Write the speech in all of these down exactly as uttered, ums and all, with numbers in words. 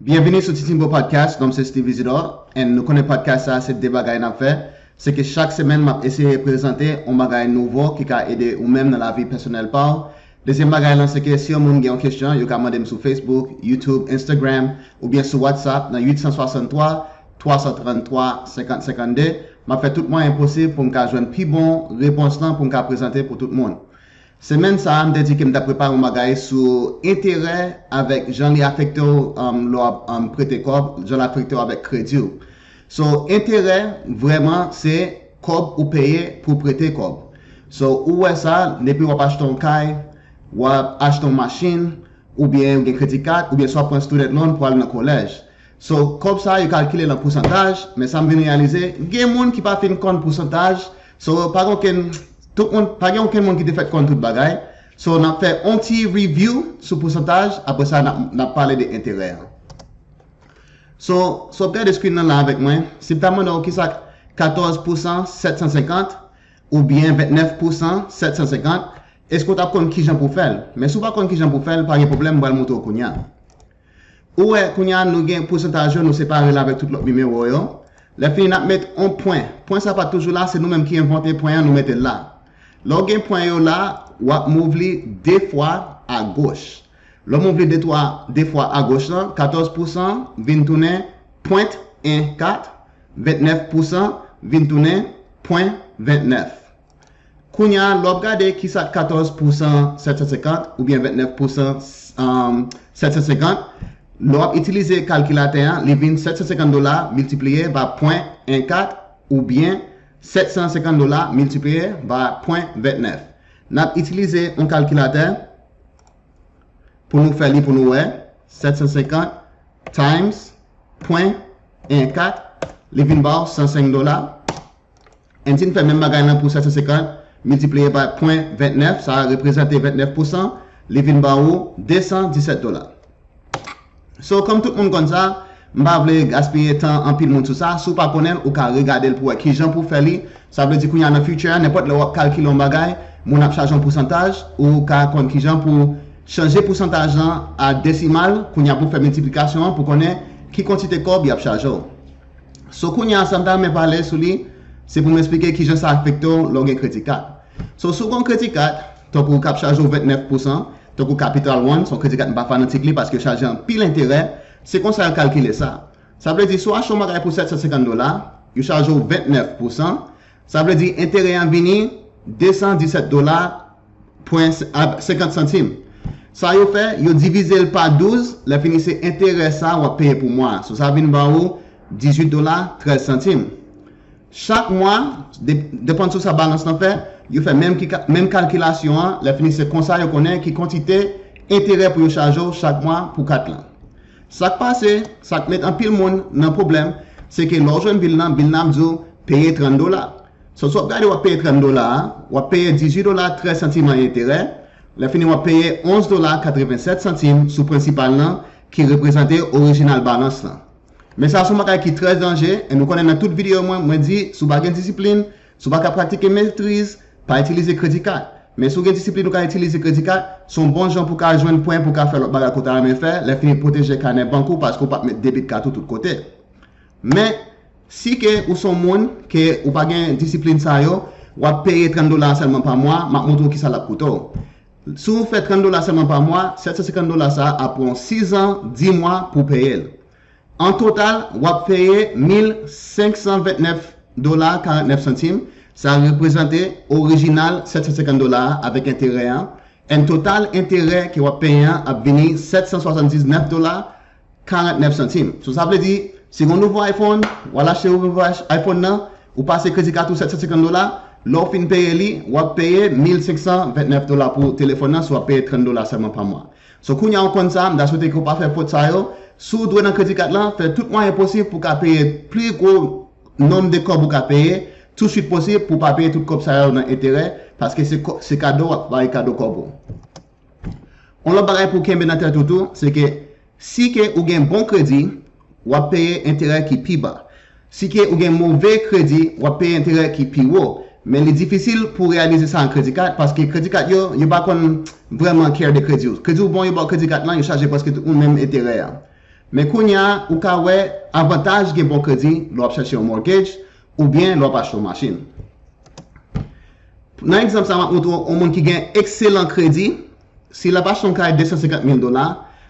Byenvini sou Titimbo Podcast, non m se Steve Isidore, and nou konnen podcast sa se de bagay n ap fè. Se ke chak semèn m ap eseye prezante yon bagay nouvo ki ka ede ou menm nan lavi pèsonèl pa w. Dezyèm bagay lan se ke si yon moun gen yon kesyon, yo ka mande m sou Facebook, YouTube, Instagram, oubyen sou WhatsApp nan uit san swasanntwa, twa san tranntwa, senkant senkannde. M ap fè tout mwayen posib pou m ka jwenn pi bon repons lan pou m ka prezante pou tout moun. Semèn sa a, m te di ke m t ap prepare yon bagay sou enterè avèk jan li afekte w, um, lè w ap, um, prete kòb, jan l afekte w avèk kredi w. So, enterè, vrèman, se kòb ou peye pou prete kòb. So, ou wè sa, depi w ap achte yon kay, w ap achte yon machin, oubyen ou gen kredi kat, oubyen si w ap pran student loan pou al nan kolèj. So, kòb sa yo kalkile l an pousantaj, men sa m vin reyalize, gen moun ki pa fin konn pousantaj. So, pa gen okenn, tout moun, pa gen okenn moun ki te fèk konn tout bagay. So, n ap fè yon ti review sou pousantaj, apre sa, n ap, n ap pale de enterè an. So, si w ap gade screen nan la avèk mwen, si m ta mande w kisa katòz pousan sèt san senkant, oubyen vennèf pousan sèt san senkant, èske w t ap konn kijan pou w fè l? Men si w pa konn kijan pou w fè l, pa gen pwoblèm, m pral montre w kounye a. Ou wè, kounye a, nou gen pousantaj yo, nou separe l avèk tout lòt nimewo yo. Lè fini, n ap met yon pwen. Pwen sa pa t toujou la, se nou menm ki envante pwen an, nou mete l la. Lè w gen pwen yo la, w ap move li de fwa agoch. Lè w move li de, twa, de fwa agoch lan, katòz pousan vin tounen pwen en kat, vennèf pousan vin tounen pwen vennèf. Kounye a, lè w ap gade kisa katòz pousan sèt san senkant oubyen vennèf pousan, um, sèt san senkant, lè w ap itilize kalkilatè an, li vin sèt san senkant dola miltipliye pa pwen en kat oubyen sèt san senkant dola miltipliye pa pwen vennèf. N ap itilize yon kalkilatè pou nou fè li pou nou wè. Sèt san senkant times pwen en kat, li vin ba w san senk dola. And si n fè menm bagay lan pou sèt san senkant miltipliye pa pwen vennèf, sa reprezante vennèf pousan, li vin ba ou de san disèt dola. So, kòm tout moun konn sa, m pa vle gaspiye tan anpil moun sou sa. Si w pa konnen l, ou ka regade l pou wè kijan pou w fè li. Sa vle di kounye a nan future a, nenpòt lè w ap kalkile yon bagay, moun ap chaje yon pousantaj, ou ka konn kijan pou chanje pousantaj lan a desimal, kounye a pou w fè miltiplikasyon an pou konnen ki kantite kòb y ap chaje w. So, kounye a, sa m ta renmen pale sou li, se pou m eksplike kijan sa afekte w lè w gen kredi kat. So, si w gen yon kredi kat, tankou k ap chaje w vennèf pousan, tankou Capital One, se yon kredi kat m pa fanatik li paske yo chaje anpil enterè, se konsa yo kalkile sa. Sa vle di, si w achte yon bagay pou sèt san senkant dola, yo chaje w vennèf pousan, sa vle di enterè an vini de san disèt dola pwen senkant santim. Sa yo fè, yo divize l pa douz, lè fini se enterè sa w ap peye pou mwa a. So, sa vin ba ou dizuit dola trèz santim. Chak mwa, de-, depann sou sa balans lan fè, yo fè menm ki ka-, menm kalkilasyon an, lè fini se konsa yo konnen ki kantite enterè pou yo chaje w chak mwa pou kat lan. Sa k pase, sa k met anpil moun nan pwoblèm, se ke lè w jwenn bil lan, bil lan ap di w peye trant dola. So, si w ap gade w ap peye trant dola a, w ap peye dizuit dola trèz santim an enterè, lè fini w ap peye onz dola katrevensèt santim sou prensipal lan ki reprezante orijinal balans lan. Men sa se yon bagay ki trè danje, e nou konnen nan tout videyo mwen, mwen di, si w pa gen disiplin, si w pa ka pratike metriz, pa itilize kredi kat. Men si w gen disiplin, ou ka itilize kredi kat, se yon bon jan pou w ka jwenn pwen pou w ka fè lòt bagay ke w ta renmen fè, lè fini pwoteje kanè bank ou paske w p ap met debit kat ou tout kote. Men, si ke ou se yon moun ke ou pa gen disiplin sa yo, w ap peye trant dola sèlman pa mwa, m ap montre w kisa l ap koute w. Si w fè trant dola sèlman pa mwa, sèt san senkant dola sa ap pran w sizan, dis mwa pou w peye l. An total, w ap peye mil senk san vennèf dola karantnèf santim. Sa reprezante orijinal sèt san senkant dola a avèk enterè an. And total enterè ke w ap peye an ap vini sèt san swasanndiznèf dola karantnèf santim. So, sa vle di, si w gen yon nouvo iPhone, w al achte yon nouvo iPhone nan, ou pase kredi kat ou sèt san senkant dola, lè w fin peye li, w ap peye mil senk san vennèf dola pou telefòn nan, si w ap peye trant dola sèlman pa mwa. So, kounye a w konn sa, m ta swete ke w pa fè fot sa yo. Si w dwe nan kredi kat lan, fè tout mwayen posib pou w ka peye pli gwo nonb de kòb ou ka peye, tousuit posib pou w pa peye tout kòb sa yo nan enterè, paske se kò-, se kado w ap bay kado kòb ou. Yon lòt bagay pou w kenbe nan tèt ou tou, se ke si ke ou gen bon kredi, w ap peye enterè ki pi ba. Si ke ou gen move kredi, w ap peye enterè ki pi wo. Men li difisil pou w reyalize sa an kredi kat, paske kredi kat yo, yo pa konn vrèman care de kredi w. Kredi w bon, yo ba w kredi kat lan, yo chaje prèske tout moun menm enterè a. Men kounye a, ou ka wè avantaj gen bon kredi lè w ap chèche yon mortgage oubyen lè w ap achte yon machin. Nan egzanp sa, m ap montre w yon moun ki gen ekselan kredi. Si l ap achte yon kay de san senkant mil dola,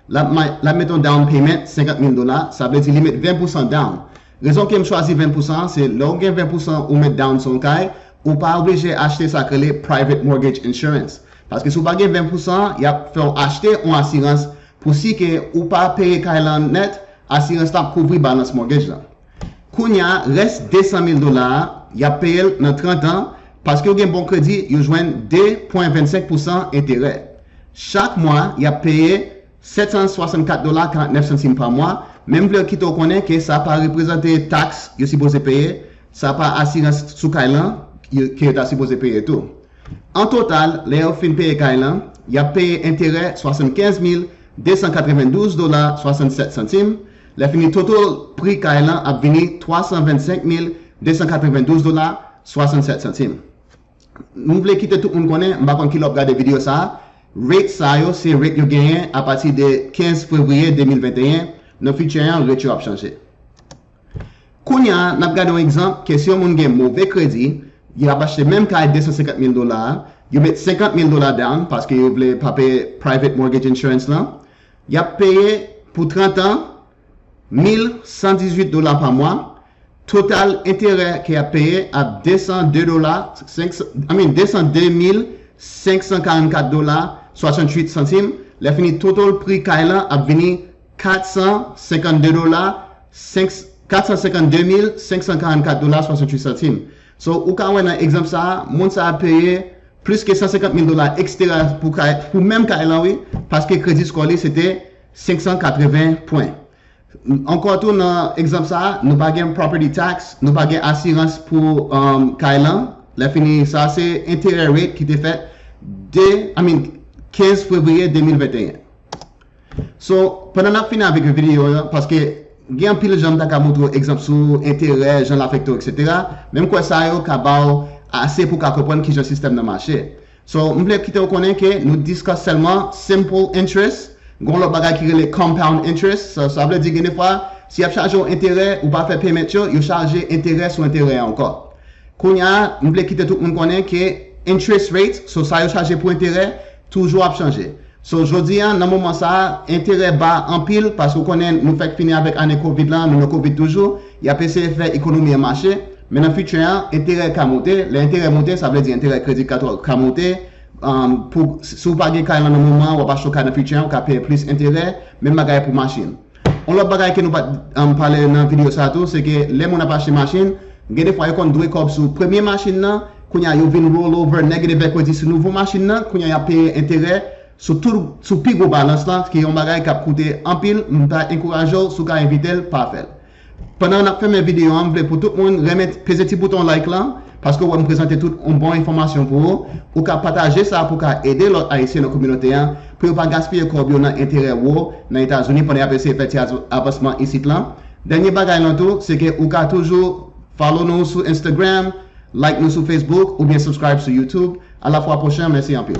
l ap, ma- l ap mete yon down payment senkant mil dola, sa vle di li met ven pousan down. Rezon ke m chwazi ven pousan an, se lè w gen ven pousan ou met down sou yon kay, ou pa oblije achte sa k rele private mortgage insurance. Paske si w pa gen ven pousan, y ap fè w achte yon asirans pou si ke ou pa peye kay lan nèt, asirans lan ap kouvri balans mortgage lan. Kounye a, rès de san mil dola a, y ap peye l nan trant an, paske w gen bon kredi, yo jwenn de pwen vennsenk pousan enterè. Chak mwa, y ap peye sèt san swasannkat dola karantnèf santim pa mwa, men m vle kite w konnen ke sa pa reprezante taks yo sipoze peye, sa pa asirans sou kay lan yo- ke yo ta sipoze peye tou. An total, lè yo fin peye kay lan, y ap peye enterè swasannkenz mil de san katrevendouz dola swasannsèt santim. Lè fini, total pri kay lan ap vini twa san vennsenk mil de san katrevendouz dola swasannsèt santim. M vle kite tout moun konnen, m pa konn kilè w ap gade videyo sa a, rate sa yo se rate yo genyen apati de kenz fevriye de mil venteyen. Nan future an, rate yo ap chanje. Kounye a, n ap gade yon egzanp ke si yon moun gen move kredi, y ap achte menm kay de san senkant mil dola a, yo met senkant mil dola down paske yo vle pa peye private mortgage insurance lan, y ap peye pou trant an mil san dizuit dola pa mwa. Total enterè ke y ap peye ap de san de dola, senk san, I mean, de san de mil senk san karannkat dola swasantuit santim. Lè fini, total pri kay lan ap vini kat san senkannde dola, senk, kat san senkannde mil senk san karannkat dola swasantuit santim. So, ou ka wè nan egzanp sa a, moun sa a peye plis ke san senkant mil dola ekstera pou kay, pou menm kay lan, wi, paske kredi score li se te senk san katreven pwen. Ankò tou, nan egzanp sa a, nou pa gen property tax, nou pa gen asirans pou um, kay lan. Lè fini, sa se enterè rate ki te fèt de, I mean, kenz fevriye de mil venteyen. So, pandan n ap fini avèk videyo an, paske gen anpil jan m ta ka montre w egzanp sou enterè, jan l afekte w, etsetera. Men m kwè sa yo ka ba w ase pou w ka konprann kijan sistèm nan mache. So, m vle kite w konnen ke nou discuss sèlman simple interest, gen yon lòt bagay ki rele compound interest. Sa, sa vle di gen defwa, si y ap chaje w enterè, ou pa fè payment yo, yo chaje enterè sou enterè ankò. Kounye a, m vle kite tout moun konnen ke interest rate, so sa yo chaje pou enterè, toujou ap chanje. So, jodi a, nan moman sa a, enterè ba anpil, paske w konnen nou fèk fini avèk ane covid lan, nou nan covid toujou, y ap eseye fè ekonomi an mache, men nan future an, enterè ka monte, lè enterè monte, sa vle di enterè kredi ka, ka monte, um, pou, si w pa gen kay lan nan moman an, w ap achte yon kay nan future an, ou ka peye plis enterè, menm bagay pou machin. Yon lòt bagay ke nou pa t um, pale nan videyo sa a tou, se ke lè moun ap achte machin, gen defwa yo konn dwe kòb sou premye machin nan, kounye a yo vin roll over negative equity sou nouvo machin nan, kounye a y ap peye enterè sou tout, sou pi gwo balans lan, ki yon bagay k ap koute anpil, m ta enkouraje w, si w ka evite l, pa fè l. Pandan n ap fèmen videyo an, m vle pou tout moun renmen peze ti bouton like lan, paske w wè m prezante tout yon bon enfòmasyon pou ou. Ou ka pataje sa pou w ka ede lòt Ayisyen nan kominote an, pou yo pa gaspiye kòb yo nan enterè wo nan Etazini pandan y ap eseye fè ti av- avansman isit lan. Dènye bagay lan tou, se ke ou ka toujou follow nou sou Instagram, like nou sou Facebook, oubyen subscribe sou YouTube. A la fwa pwochen, mèsi anpil.